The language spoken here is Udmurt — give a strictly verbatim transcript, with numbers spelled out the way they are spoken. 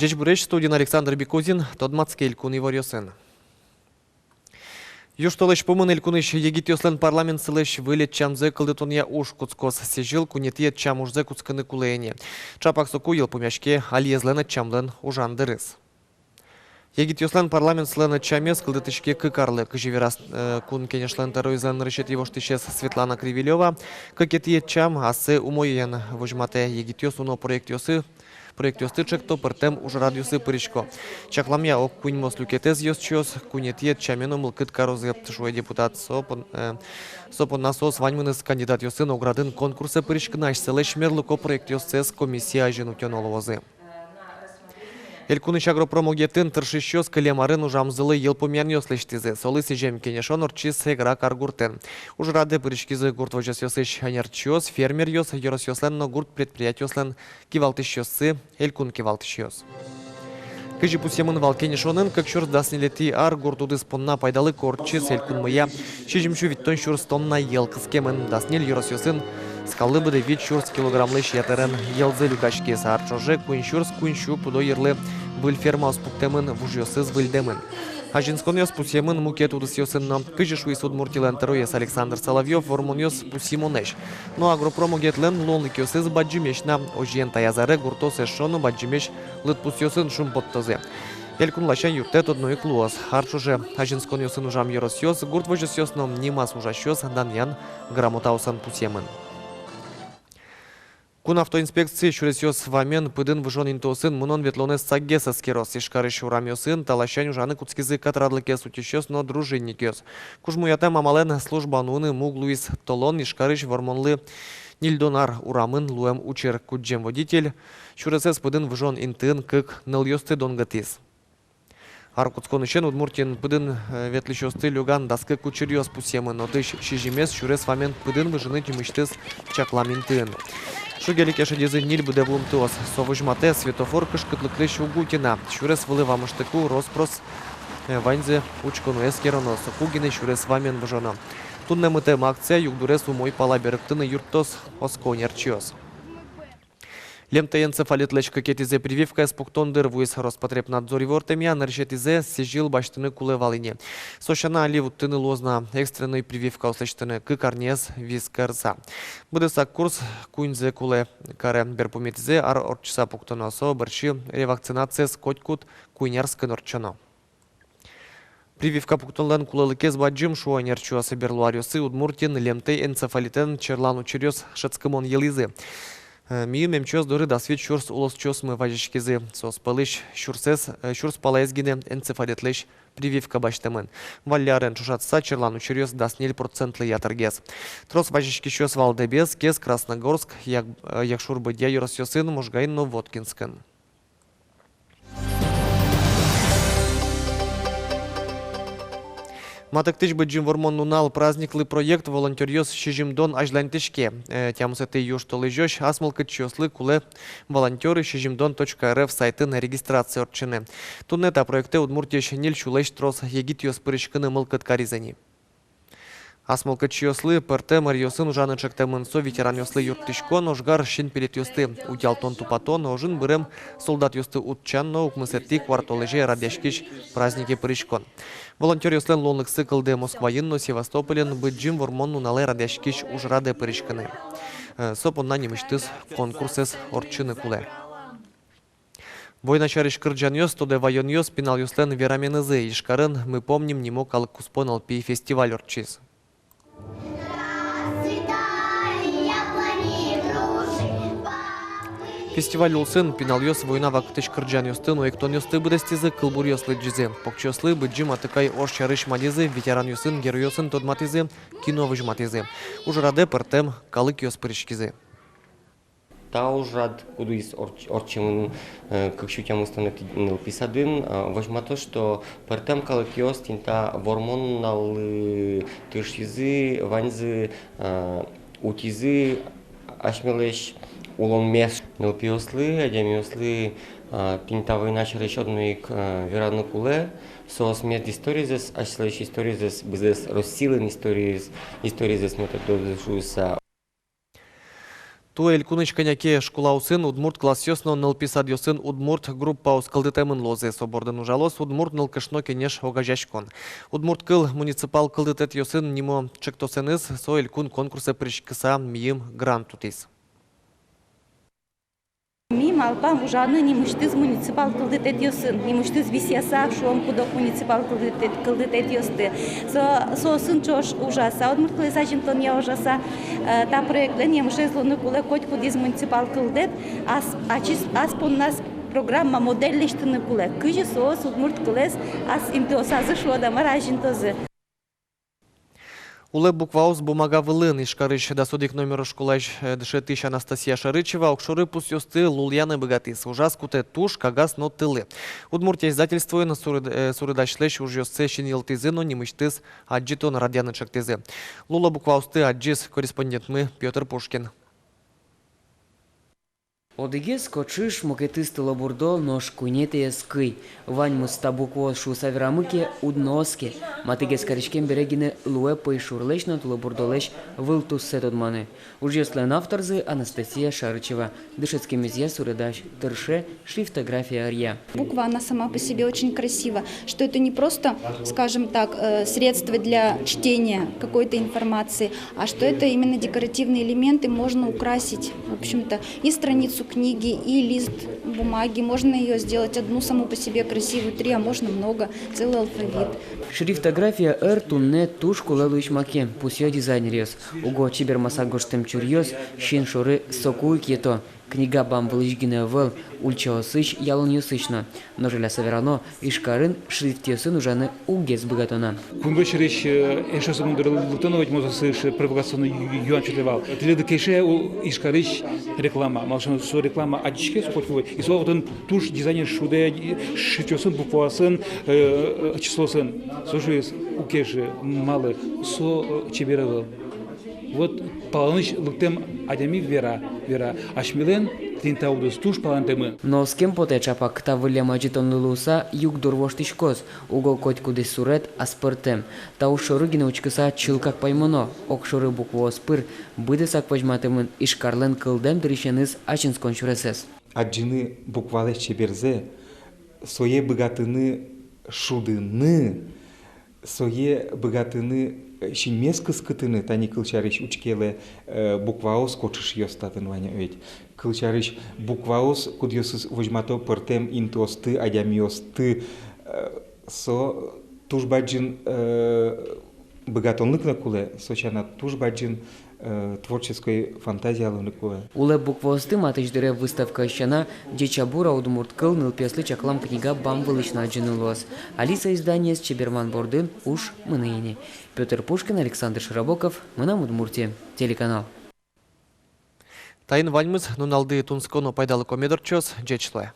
Ӟечбуресь! Студиын Александр Бикузин. Тодматске элькун иворъёсын. Южтолэзь пумын элькунысь егитъёслэн парламентсылэсь выль ӧтчамзэ кылдытонъя уж кутскоз. Сӥзьыл куинетӥ ӧтчам ужзэ кутскыны кулэ ини. Чапак соку йылпумъяське алиезлэн ӧтчамлэн ужан дырыз. Егитъёслэн парламентсылэн ӧтчамез кылдытӥське кык арлы. Кызьы вераз, э, Кун Кенешлэн тӧроезлэн нырысетӥ воштӥсез Светлана Кривилёва, кыкетӥ ӧтчам ассэ умоен возьматэ. Егитъёс уно проектъёсы, проектъёсты ӵекто, пӧртэм ужрадъёсы пырисько. Чакламъя, ог куиньмос люкетэз ёзчиос куинетӥ ӧтчаме но мылкыд карозы, шуэ депутат. Со пон-, э, со понна соос ваньмыныз кандидатъёсын Оградын конкурсэ пыриськыны, асьсэлэсь мерлыко проектъёссэс комиссия азьын утёно луозы. Элькунысь агропромогетын тыршисьёс кылем арын ужамзылы йылпумъянъёс лэсьтӥзы. Солы сӥзем кенешон ортчиз Эгра каргуртын. Ужрадэ пыриськизы гурт возёсъёсысь ӧнерчиос, фермеръёс, ёросъёслэн но гурт предприятиослэн кивалтӥсьёссы, элькун кивалтӥсьёс. Кызьы пусъемын вал кенешонын, кык сюрс дас ньылетӥ ар гурт удыс понна пайдалык ортчиз. Элькунмыя сизьым сю витьтон сюрс тонна йӧл кыскемын. Дас ньыль ёросъёсын скаллы быдэ вить сюрс килограммлэсь ятырен йӧлзы люкаськиз. Ар ӵоже куинь сюрс куинь сю пудо йырлы выль фермаос пуктэмын, вужъёсыз выльдэмын. Азинсконъёс пусъемын мукет удысъёсын но. Кызьы шуиз Удмуртилэн тӧроез Александр Соловьёв, вормонъёс пусйымонэсь. Но агропромогетлэн луонлыкъёсыз бадӟымесь на. Озьыен, таяз аре гуртъёс эшшо но бадӟымесь лыдпусъёсын шумпоттозы. Элькун ласянь юрттэт одно ик луоз. Ар ӵоже азинсконъёсын ужам ёросъёс, гурт возёсъёс но нимаз ужасьёс данъян грамотаосын пусъемын. Кун автоинспекци сюресъёс вамен пыдын выжон интыосын мынон-ветлонэз сакгес эскероз. Ижкарысь урамъёсын та ласянь ужаны кутскизы катрадлыкез утисьёс но дружинникъёс. Кужмоятэм амалэн служба нуыны муг луиз толон Ижкарысь Вормонлы ньыльдон ар урамын луэм учыр. Кудӟем водитель сюресэз пыдын выжон интыын кык нылъёсты донгатӥз. Ар кутсконысен Удмуртиын пыдын, э, ветлӥсьёсты лёган дас кык учыръёс пусъемын. Отысь сизьымез сюрес вамен пыдын выжыны тӥмысьтыз чаклам интыын. Шуге-леке шедизы ньыль быдэ вуымтэос. Со возьматэ: светофор кышкытлыклэсь уг утьы на. Сюрес вылэ вамыштыку рос-прос, э, ваньзэ учконо, эскероно, соку гинэ сюрес вамен выжоно. Туннэ мытэм акция югдурез умой пала берыктыны юрттоз, оско ӧнерчиос. Лемтэй энцефалитлэсь кыкетӥзэ прививкаез пуктон дыр вуиз. Роспотребнадзор ивортэмъя, нырысетӥзэ сӥзьыл басьтыны кулэ вал ини. Со сяна, али вуттыны луоз на экстренной прививкаос лэсьтыны, кык арняез вис карыса. Быдэсак курс куиньзэ кулэ каре. Берпуметӥзэ ар ортчыса пуктоно, со бӧрсьы ревакцинациез котькуд куинь арскын ортчоно. Прививка пуктонлэн кулэлыкез бадӟым, шуо ӧнерчиос. Берло аръёсы Удмуртиын лемтэй энцефалитэн черлан учыръёс шӧдскымон йылӥзы. Э, миым эмчиос доры дас вить сюрс улосчиосмы вазиськизы. Соос пӧлысь сюрсэз, э, сюрс палаез гинэ энцефалитлэсь прививка басьтэмын. Валлярен ӵошатыса, черлан учыръёс дас ньыль процентлы ятыргес. Трос вазиськисьёс вал Дэбес, Кез, Красногорск, Як-, э, Якшур-Бӧдья ёросъёсын, Можгаын но Воткинскын. Матыктӥсь Быдӟым Вормон нунал праздниклы проект волонтёръёс сизьымдон азьланьтӥське. Э, тямысэтӥ южтолэзёзь ас мылкыдчиослы кулэ волонтёры сизьымдон точка р ф сайтын регистрация ортчыны. Туннэ та проектэ Удмуртиысь ньыль сюлэсь трос егитъёс пыриськыны мылкыд каризы ни. Ас мылкыдчиослы пӧртэм ӧръёсын ужаны ӵектэмын. Со ветеранъёслы юрттӥськон, ожгар синпелетъёсты утялтон-тупатон, ожын бырем солдатъёсты утчан но укмысэтӥ куартолэзе радъяськись празднике пыриськон. Волонтёръёслэн луонлыксы кылдэ Москваын но Севастополын Быдӟым Вормон нуналэ радъяськись ужрадэ пыриськыны. Э, со понна нимысьтыз конкурсэз ортчыны кулэ. Война сярысь кырӟанъёс, тодэ ваёнъёс, пиналъёслэн вераменызы. Ижкарын «Мы помним» нимо калык куспо нылпи фестиваль ортчиз. Фестиваль улсын пиналъёс война вакытысь кырӟанъёсты но эктонъёсты быдэстӥзы, кылбуръёс лыдӟизы. Покчиослы Быдӟым Атыкай ож сярысь мадизы, ветеранъёсын, геройёсын тодматӥзы, кино возьматӥзы. Ужрадэ пӧртэм калыкъёс пыриськизы. Та ужрад, кудӥз орч-, ортчемын, э, кык сю тямыстонэтӥ нылпи садын, э, возьматоз, что пӧртэм калыкъёс тӥни та Вормон нуналлы тыршизы, ваньзы, э, утизы асьмелэсь улонмес. Нылпиослы, адямиослы, э, тӥни та война сярысь одно ик, э, вераны кулэ, соос мед историзэс, асьсэлэсь историзэс, бызэс Россилэн историзэс, историзэс мед тодозы шуыса. Туэ элькунысь кӧня ке школаосын удмурт классъёс но нылпи садъёсын удмурт группаос кылдытэмын луозы. Со бордын ужалоз «Удмурт нылкышно кенеш» огазеяськон. «Удмурт кыл» муниципал кылдытэтъёсын нимо ӵектосэныз со элькун конкурсэ пыриськыса миым грант утӥз. Ми малпам ужаны нимысьтыз муниципал кылдытэтъёсын, нимысьтыз висъяса, шуом, куд-ог муниципал кылдытэт-, кылдытэтъёсты. Со-, соосын ӵош ужаса, удмурт кылэз азинтонъя ужаса, э, та проектлэн емышез луыны кулэ котькудӥз муниципал кылдэт, ас, ачиз, ас понназ программа, модель лэсьтыны кулэ. Кызьы соос удмурт кылэз ас интыосазы, шуод-а, мар, азинтозы. Улэп букваос бумага вылын. Ижкарысь дас одӥг номеро школаысь, э, дышетӥсь Анастасия Шарычева огшоры пусъёсты лулъяны быгатӥз. Ужаз кутэ туш, кагаз но тылы. «Удмуртия» издательствоын суред-, э, суредасьлэсь ужъёссэ синйылтӥзы но нимысьтыз адӟытон радъяны ӵектӥзы. Луло букваосты адӟиз корреспондентмы Пётр Пушкин. Одӥгез кочыш, мукетыз тылобурдо, нош куинетӥез кый. Ваньмыз та букваос шуыса верамы ке, уд но оске. Матыгес кариськем бере гинэ луэ пӧйшурлэсь но тылобурдолэсь вылтуссэ тодманы. Ужъёслэн авторзы Анастасия Шарычева. Дышетскемезъя суредась тырше, шрифтография ӧръя. Буква, она сама по себе очень красива, что это не просто, скажем так, э, средство для чтения какой-то информации, а что это именно декоративный элемент, и можно украсить, в общем-то, и страницу книги, и лист бумаги. Можно её сделать одну саму по себе красивую, три, а можно много, целый алфавит. Шрифтография ӧр туннэ туж кулэ луись маке, пусъё дизайнеръёс. Уго чебермаса гожтэм чуръёс син шоры соку ик йӧто. Книга бам вылысь гинэ ӧвӧл, ульчаосысь, ялонъёсысь но. Но жаляса верано, Ижкарын шрифтъёсын ужаны уггес быгато на. Кунгож сьӧрысь, э, эшъёсмы доры лыктоно ведь, мон соослы провокационной ю-, ю-, юан сётэ вал. Тӥледлы кельше-а Ижкарысь реклама? Малы ке шуоно, со реклама адӟиське, со котьку, и со отын туж дизайнер шудэ, э, шрифтъёсын, букваосын, э, э, числоосын. Со шуиз: уг кельшы. Малы? Со, э, чебер ӧвӧл. Вот палэнысь лыктэм адями вера, вера: асьмелэн тӥни та удыс туж палэнтэмын. Но оскем потэ, ӵапак та выллем адӟытонлы луыса югдур воштӥськоз, уго котькудӥз суред аспӧртэм. Та уж шоры гинэ учкыса чылкак паймоно: огшоры букваос пыр быдэсак возьматэмын Ижкарлэн кылдэм дырысеныз ачинскон сюресэз. Адӟыны буквалэсь чеберзэ, сое быгатыны шудыны, сое быгатыны, э, синмес кыскытыны. Тани, кылсярысь, учкелэ, э, букваос, кочышъёс татын вань ведь. Кылсярысь, букваос, кудъёсыз возьмато пӧртэм интыосты, адямиосты, э, со туж бадӟын, э, быгатонлык но кулэ, со сяна туж бадӟын, э, творческой фантазия луыны кулэ. Улэп букваосты матысь дыре выставкаысь сяна «Ӟеч-а, бур-а, удмурт кыл» нылпиослы чаклам книга бам вылысь но адӟыны луоз. Али со изданиез чеберман бордын уж мынэ ини. Пётр Пушкин, Александр Широбоков, «Мынам Удмуртие» телеканал. Таин ваньмыз. Нуналды тунсыко но пайдалыко мед ортчоз. Ӟеч луэ.